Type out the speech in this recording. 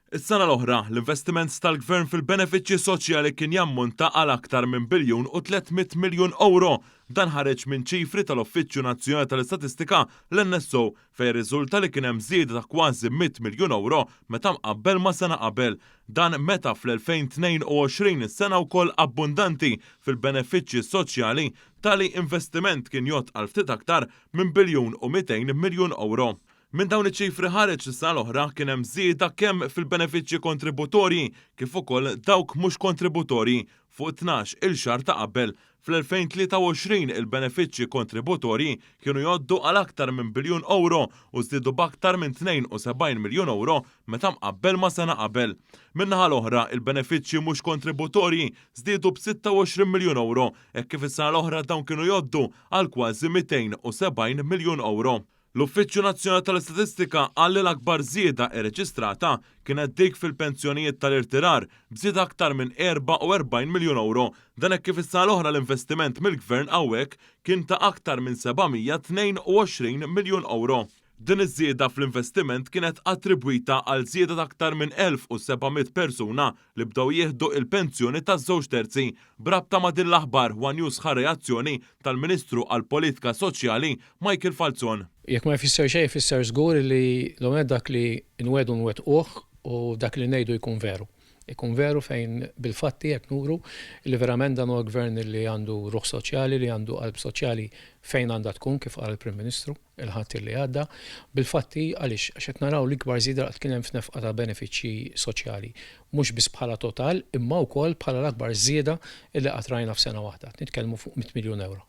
Is-sena l-oħra, l-investiment tal-Gvern fil-benefiċċji soċjali kien jammonta għal aktar minn biljun u 300 miljun euro. Dan ħareġ minn ċifri tal-Uffiċċju Nazzjonali tal-Istatistika, l-NSO, fejn riżulta li kien hemm żieda ta' kważi 100 miljun euro meta mqabbel ma' sena qabel. Dan meta fl-2022, sena wkoll abbundanti fil-benefiċċji soċjali, tali investiment kien jgħodd għal ftit aktar minn biljun u 200 miljun euro. Minn dawn iċ-ċifri ħareġ li s-sena l-oħra kien hemm żieda kemm fil-benefiċċji kontributorji kif ukoll dawk mhux kontributorji fuq 12-il xahar ta' qabel. Fl-2023 il-benefiċċji kontributorji kienu jgħoddu għal aktar minn biljun euro u żdiedu b'aktar minn 72 miljun euro meta mqabbel ma' sena qabel. Min-naħa l-oħra, il-benefiċċji mhux kontributorji żdiedu b'26 miljun euro hekk kif is-sena l-oħra dawn kienu jgħoddu għal kważi 270 miljun euro. L-Uffiċċju Nazzjonali tal-Istatistika qal li l-akbar żieda rreġistrata kienet dik fil-pensjonijiet tal-irtirar, b'żieda aktar minn 44 miljun ewro. Dan hekk kif is-sena l-oħra l-investiment mill-Gvern hawnhekk kien ta' aktar minn 722 miljun ewro. Din iż-żieda fl-investiment kienet attribwita għal żieda ta' aktar minn 1,700 persuna li bdew jieħdu il-pensjoni ta' żewġ terzi. B'rabta ma' din l-aħbar, one News ħa reazzjoni tal-Ministru għall-Politika Soċjali, Michael Falzon. Jekk ma jfisser xejn ifisser żgur li l-ewwel nett dak li nwegħdu nwettquh u dak li ngħidu jkun veru. Ikun veru fejn bil-fatti qed nuru li verament dan huwa gvern li għandu ruħ soċjali, li għandu qalb soċjali fejn għandha tkun kif qal il-Prim Ministru il-Ħadd li għadda. Bil-fatti għaliex? Għax qed naraw l-ikbar żieda li qatt kien hemm f'nefqa ta' benefiċċji soċjali. Mhux biss bħala total imma wkoll bħala l-akbar żieda li qatt rajna f'sena waħda. Qed nitkellmu fuq 100 miljun ewro.